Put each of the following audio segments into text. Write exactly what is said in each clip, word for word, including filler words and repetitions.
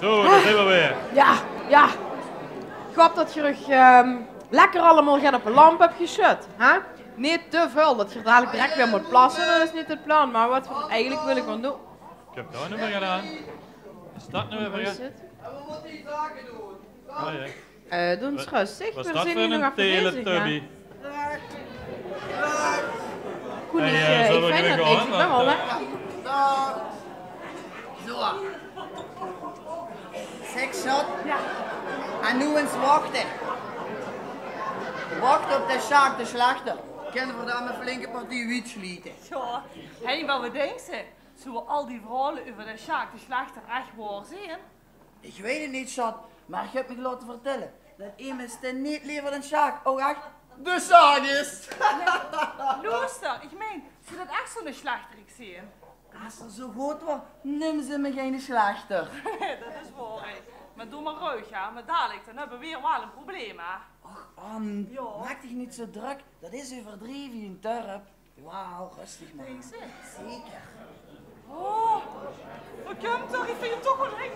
Zo, dao zeen v'r weer. Jao, jao. Ich haop det geer uch, ehm, lekker allemaol get op de lamp höbt gesjud, hè? Neet te väöl, det geer dalik direk weer mót plasse, det is neet 't plan. Mer waat v'r eigelik wille gaon doon. Ich höb dao nog weer gedaon. Is det noe weer? Waat is 't? Ah, jao. Eh, doon ins röstig, v'r zeen hie nog effe bezig, hè. Hey, eh, zölle v'r gaon? Zo. Seks zat. En noe ins wachte. Wachte op de Sjaak de Slechter. Kinne v'r dao 'n flinke partie wiet sjliete. Jao, hè, mer waat dinks se? Zölle al die verhaole euver de Sjaak de Slechter ech waor zeen? Ich weit 't neet, sjat, mer ich höb mich laote vertèlle det emes dae neet lever dan Sjaak ouch ech de Sjaak is. Loester, ich mein, zów det ech zoe'n sjlechterik zeen? Es 'r zoe good waor, neumde ze 'm geine sjlechter. Det is waor, hè. Mer doe mer röstig, hè. Mer dalik, dan höbbe v'r waal e probleem, hè. Och, An, maak dich neet zoe drök. Det is euverdreve in 't dörp. Jao, röstig mer. Dinks se? Zeker. Oh, waat kump d'r? Ich vinj 'm toch waal eng.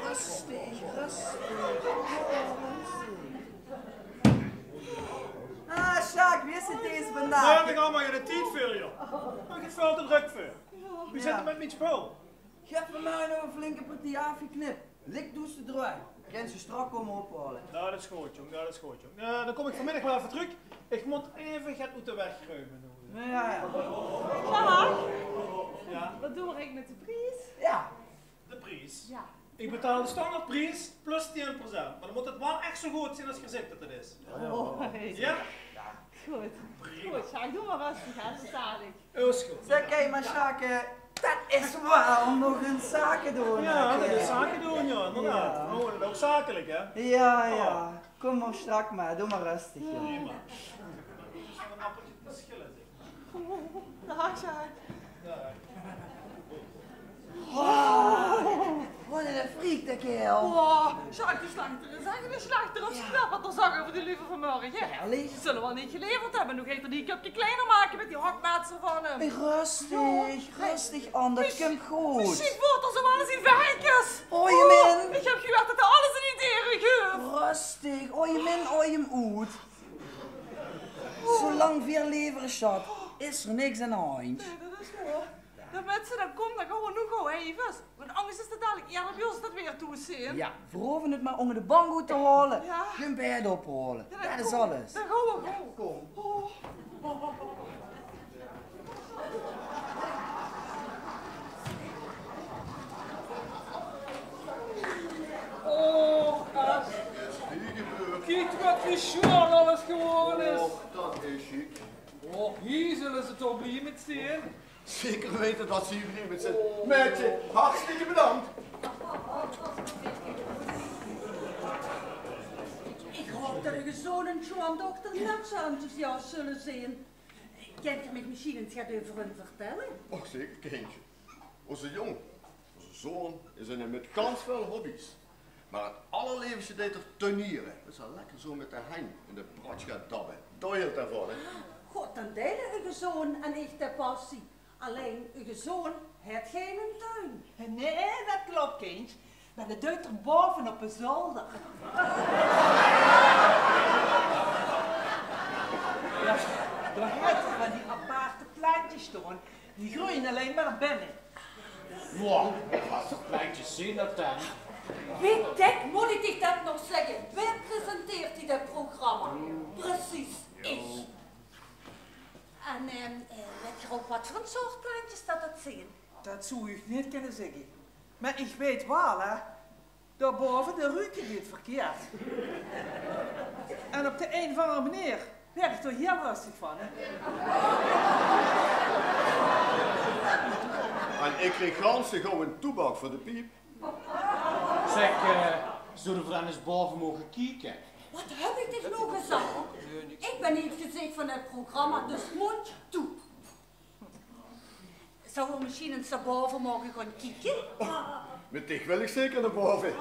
Röstig, röstig. Ah, Sjaak, wie is 't dees vandaag? Nae, ich höb allemaol geine tied veur, joh. Ich höb 't väöl te drök veur. Wie zit 't mit mien spul? Gaef mich mer nog 'n flinke partie aafgeknip. Lik doe ze droeg. Kins ze sjtrak kómme ophaole. Jao, det is good, jóng. Jao, det is good, jóng. Eh, dan kóm ich vanmiddig waal effe trök. Ich mót effe get oet de waeg ruime noe. Jao, jao. Jao. Waat doon v'r eigelik mit de pries? Jao. De pries? Jao. Ich betaal de standaardpries plus tieën procent. Mer dan mót 't waal ech zoe good zeen es geer zèkt det 't is. Oh, jao. Good. Prima. Good, Sjaak, doe mer röstig, hè, det is aardig. Is good. Zèk, hé, mer Sjaak, det is waal nog ins zake doon, hè? Jao, det is zake doon, jao, inderdaad. Jao. V'r hawwe 't ouch zakelik, hè? Jao, jao. Kóm mer, sjtrak mer, doe mer röstig, jao. Prima. Daag, Sjaak. Daag. Wow, waat 'ne freak, dae kaerel. Wow, Sjaak de Slechter is ech 'ne sjlechter. Höbs se gehuurd waat 'r zag euver die luuj van vanmorge? Jao, allee. Zölle waal neet geleverd höbbe. Noe geit 'r die e köpke kleiner make mit die hokmètser van häöm. Röstig, röstig, An, det kump good. Mesjiens waert 'r zoe waal ins in verkes. Oei, min. Ich höb gehuurd det 'r alles in die dere geuf. Röstig, oei, min, oei, oet. Zoelang veer levere, sjat, is 'r niks aan de handj. Nae, det is waor. Dan wèt ze, dan kóm, dan gaon v'r noe gaw effe. Want angers is 't dalik ieërder bie ós det weer thoes zeen. Jao, veer hove 't mer ónger de bank oet te haole. Jao. Gein bèd ophaole. Jao, det is alles. Dan gaon v'r gaw. Kóm. Oh. Oh, kiek waat veur sjoon alles gewore is. Och, det is sjiek. Och, hie zölle ze toch blie mit zeen. Zeker weite det ze hie blie mit zeen. Maedje, hartstikke bedank. Ich haop det uche zoon en sjoondochter net zoe enthousias zölle zeen. Kènt geer mich mesjiens ins get euver häöm vertèlle? Och, zeker, kindje. Ózze jóng, ózze zoon, is eine mit gans väöl hobby's. Mer 't allerleefste deit 'r tuiniere. Det is waal lekker zoe mit de henj in de brats gaon dabbe. Dao hilt 'r van, hè? God, dan deile uche zoon en ich de passie. Allein, uche zoon haet geinen tuin. Nae, det klop, kindj. Mer det deit 'r bove op de zolder. Dao, dao haet 'r van die aparte plentjes staon. Die greuje allein mer binne. Wow, waat veur plentjes zeen det dan? Wie dèk mót ich dich det nog zègke? Wae presenteert hie det programma? Precies, ich. En, ehm, eh, wèt geer ouch waat veur ein soort plentjes det det zeen? Det zów ich neet kènne zègke. Mer ich weit waal, hè, dao bove, dao ruke die 't verkeerd. En op de ein of anger meneer waer ich dao hiel röstig van, hè. En ich krieg gans te gauw ein toebak veur de piep. Zèk, eh, zólle v'r dan ins bove moge kieke? Waat höb ich dich noe gezag? Ich bön neet 't gezich van 't programma, dus móndj toe. Zólle v'r mesjiens ins nao bove moge gaon kieke? Mit dich wil ich zeker nao bove.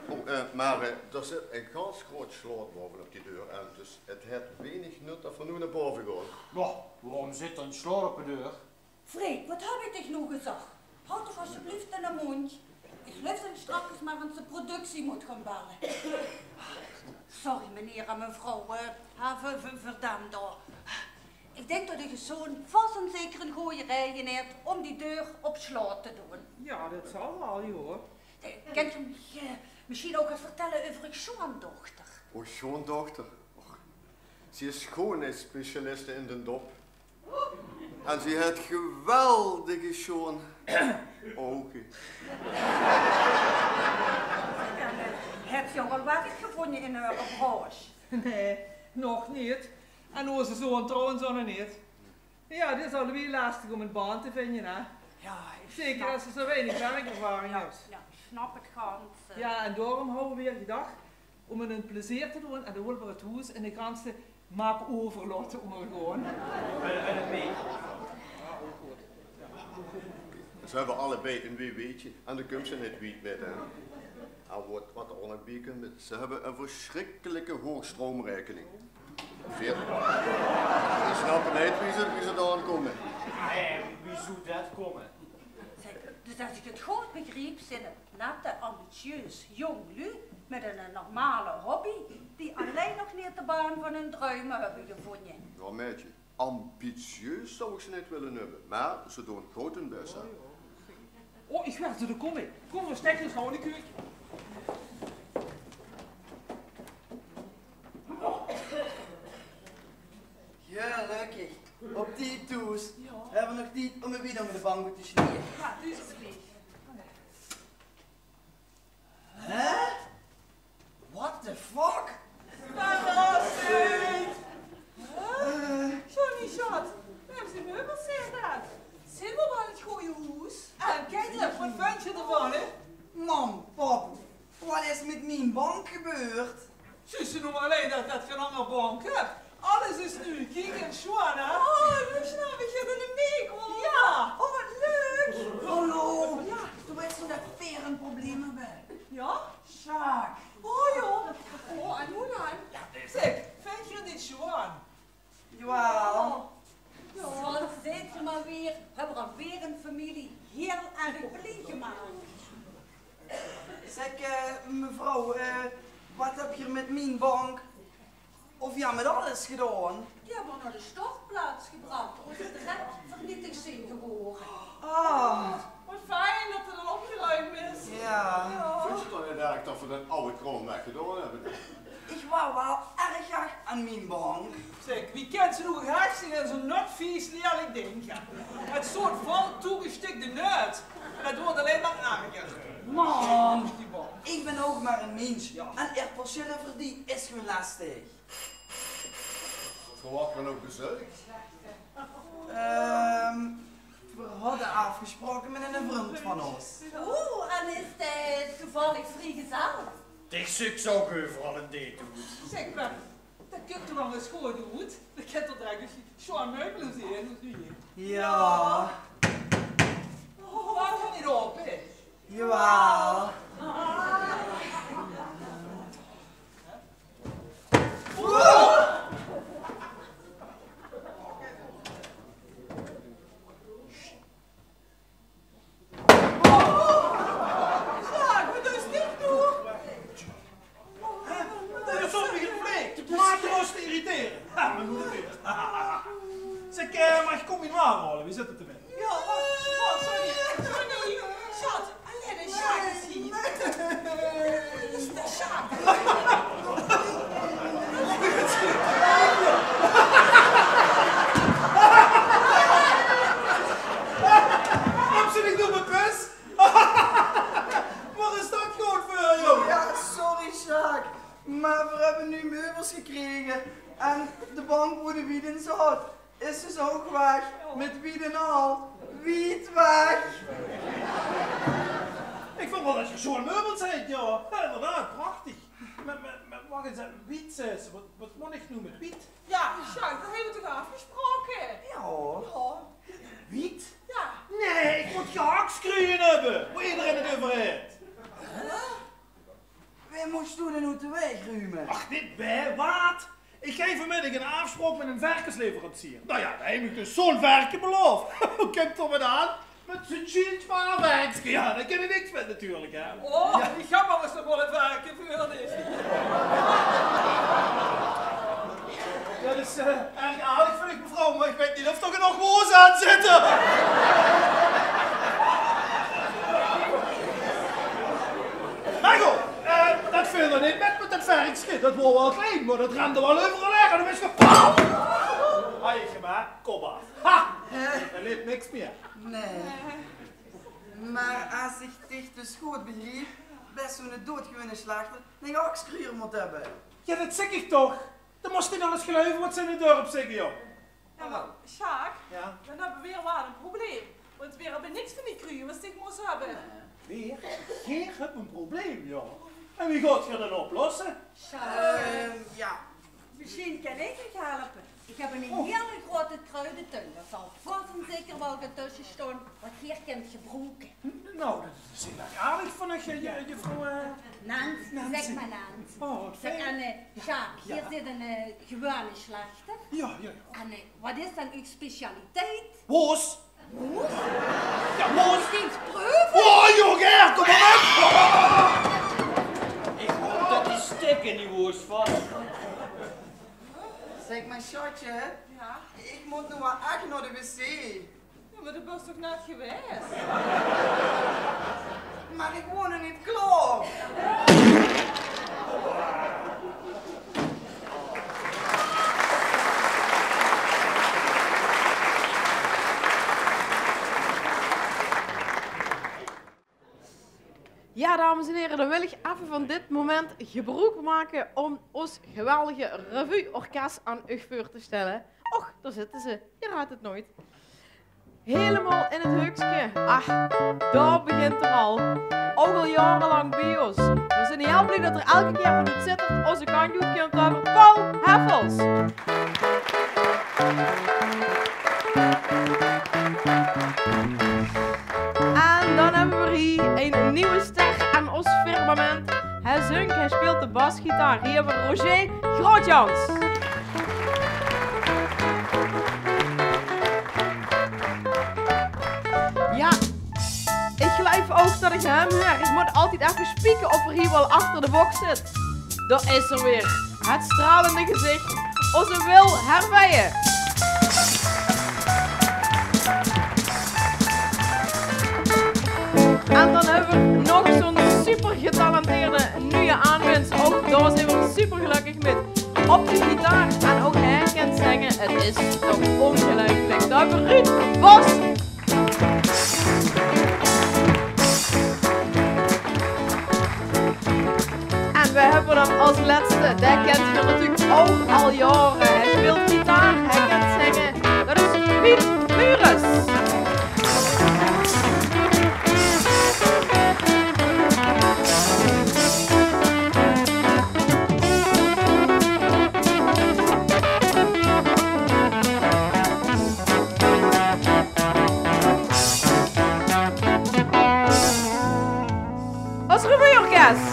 Oh, eh, mer, eh, d'r zit ein gans groot slot bove op die deur en dus 't haet weinig nut det v'r noe nao bove gaon. Mer waorom zit d'r ein slot op de deur? Freek, waat höb ich dich noe gezag? Haw toch esjeblief diene móndj. Ich Blief dan straks mer ins de productie mót gaon belle. Sorry, meneer en mevrouw, eh, ha, veur, veur, veur dae dao. Ik dink det ich uch zoon vas en zeker ein gooj raeje haet óm die deur op slot te doon. Ja, det zal waal, joh. Eh, kint geer mich, eh, mesjien ouch get vertèlle euver eur sjoondochter? O, sjoondochter. Och, zie is sjoonheidsspecialiste in den Dop. En zie haet geweldige sjoon ouge. Höb geer al get gevónje in häöre broosj? Nae, nog neet. En ózze zoon trouwens ouch nog neet. Ja, 't is al weer lastig óm ein baan te vinje, hè? Ja, ich snap. Zeker es se zo weinig werkervaring höbs. Ja, ich snap 't gans, eh. Ja, en daoróm hawwe v'r gedach óm häör ein plezeer te doon en dan wille v'r 't hoes in de ganse maak-euver laote óngergaon. En, en 't meidje. Ze höbbe allebei ein W W'tje en dao kump ze neet wied mit, hè. En waat, waat d'r ouch nog bie kump, ze höbbe ein versjrikkelike hoog stroomraekening. Veer, veer snappe neet wie ze, wie ze dao aan kómme. Nae, wie, wie zou det kómme? Zeg, dus es ich 't good begriep, zeen 't nette, ambitieus jóng luuj mit ein normale hobby, die allein nog neet de baan van hun druime höbbe gevónje. Ja, maedje, ambitieus zou ich ze neet wille neume, mer ze doon good hun bès, hè. O, ich huuer ze dao kómme. Kóm, v'r stèkke ós gaw in de keuke. Gelökkig. Op tied thoes. Ja. Höbbe v'r nog tied óm ein wied ónger de bank oet te snieje. Ja, tuurlik. Hè? What the fuck? Fantastisch! Hè? Johnny, sjat, veer höbbe meubels, zèk det. Zeen v'r waal in 't gooje hoes? En kiek, waat vinjs se d'rvan, hè? Mam, pap, waat is mit mien bank gebeurd? Zuus se noe allein det, det geer ein anger bank höb? Alles is nuuj, kiek ins, sjoon, hè? Oh, noe snap ich det 't ein week waor. Ja. Oh, waat leuk. Hallo. Ja. Doe weits toch det veer ein probleem höbbe? Ja? Sjaak. Oh, ja. Oh, en noe dan? Zeg, vinjs se 't neet sjoon? Jawaal. Ja. Zo, zeet geer mer weer, höb geer alweer ein femilie hieël erg blie gemaak. Zeg, eh, mevrouw, eh, waat höb geer mit mien bank? Of ja, mit alles gedaon? Die höbbe v'r nao de stortplaats gebrach, óm ze direk vernietig zeen gewore. Ah. Waat fijn det 't al opgeruimp is. Ja. Ja. Vinjs se 't dan neet erg det v'r den aje kraom weggedaon höbbe? Ich waor waal erg hecht aan mien bank. Zeg, wie kins se noe hecht zeen aan zo'n nat, vies, lierlik dink? Ja. 't Is zo'n vol toegestikde neut. En 't wuuert allein mer erger. Man, ich bön ouch mer ein miens. Ja. En eer persjille veur die is gewoon lastig. Verwachte v'r nog bezeuk? Ehm, v'r hadde aafgesjpraoke mit eine vrundj van ós. Oeh, en is dae toevallig vriegezel? Dich zeuks ouch euveral ein date oet. Zeg, mer det kump toch waal ins good oet? Det kint toch direk ein sjoon meubel zeen, of neet? Ja. Oh, waat, kan neet ope? Jawaal. Sjaak, waat deis dich noe? Hè? Det is op mich gevleek. Maak dich ós te irritere. Ha, mien moder weer. Zeg, eh, maag ich kóm mien waar haole? Wie zit 't d'rmit? Ja, oh, oh, sorry. Sorry. Sjat, allein de Sjaak is hie. Is de Sjaak. Höbs se dich noe bepis? Waat is det gewoon veur, jóng? Ja, sorry, Sjaak. Mer veer höbbe nuuj meubels gekrege. En de bank wo de wied in zaot, is dus ouch weg. Mit wied en al. Wied weg. Ich vinj waal det geer sjoon meubels höbt, ja. Ja, inderdaad, prachtig. Mer, mer, mer wach ins, wied, zaes se. Waat, waat mót ich noe mit wied? Ja, Sjaak, det höbbe v'r toch aafgesjpraoke? Ja. Ja. Wied? Ja. Nae, ich mót gehaktskruuj höbbe, wo ederein 't euver haet. Wae mós doe dan oet de waeg rume? Ach, neet wae, waat? Ich haw vanmiddig ein aafsjpraok mit eine verkesleverancier. Noe ja, dao haw ich mich dus zo'n verke belaof. Wo kump 'r mit aan? Zoe'n sjieltj vaan e verkske, jao, dao kin iech niks mèt natuurlek, hè. Oh, iech höb al ins nog wel e verke veur dich. Dat is, eh, erg aardig vaan uuch, mevrouw, meh iech weit neet of dao genóg woos aon zitte. Meh good, eh, dat veel d'r neet mèt, mèt dat verkske. Dat waor wel klein, meh dat rende wel euveral heen. En toen is 't gepaf. Hei, gebaar, kop aaf. Ha! Dao leet niks mie. Nein. Meh es iech dich dus good begriep, bès zoe'ne doodgewone slachter, dee ouch skreur mót höbbe. Jao, dat zègk iech toch. Daan mós te neet alles geluive wat ze in 't dörp zègke, jao. Jao, meh Sjaak, daan höbbe veer wel e probleem. Want veer höbbe niks vaan die kruie wat iech mós höbbe. Veer? Geer höb e probleem, jao. En wie goot geer dat oplosse? Sjaak. Ehm, jao. Mesjiens kin iech uuch helpe. Iech höb 'nen hiel groete kruidetuin. Dao zal vas en zeker wel get tösse stoon wat geer kint gebroeke. Nou, dat is hiel erg aardig vaan uuch, eh, juffrouw, eh, Nans, Nancy. Zègk mer Nans. Oh, wat fijn. Zègk, en, eh, Sjaak, hei zit 'ne, eh, gewone slachter. Jao, jao, jao. En, eh, wat is daan uuch specialiteit? Woos. Woos? Jao, woos. Mesjiens preuve? Oh, jóng, hè, kóm mer mèt. Iech hoop tot die stikke in die woos vat. Zègk mer, sjatje, iech mót noe wel ech nao de wc. Jao, meh doe bès toch net gewees? Meh iech woor nog neet klaor. Jao, dames en here, daan wèl iech eve vaan dit moment gebroek make um ós geweldige revue-orkes aon uuch veur te stèlle. Och, dao zitte ze. Geer raodt 't noets. Hielemaol in 't heukske. Ach, dao begint 'r al. Ouch al jaorelank bie ós. Veer zien hiel blie tot 'r eder kier vaanoet Zitterd ózze kantj oet kump. Paul Heffels. En daan höbbe veer hei 'n nuie ster aon ós firmament. Heer zingk, heer speelt de basgitaar. Hei höbbe veer Roger Grootjans. Jao, iech geluif ouch tot iech häöm huur. Iech mót altied eve spieke of 'r hei wel achter de box zit. Dao is 'r weer. 't Stralende gezich. Ózze Wil Herwijen. En daan höbbe veer nog zoe'n super getalenteerde nuie aonwins. Ouch dao zien veer super gelökkig mèt. Op de gitaar en ouch heer kint zinge. 't Is toch ongeluifelek. Dao höbbe veer Ruud Vos. En veer höbbe daan es lèste, dee kint geer natuurlek ouch al jaore. Heer speelt gitaar, heer kint zinge. Dat is Piet Mures. Ós revue-orkes.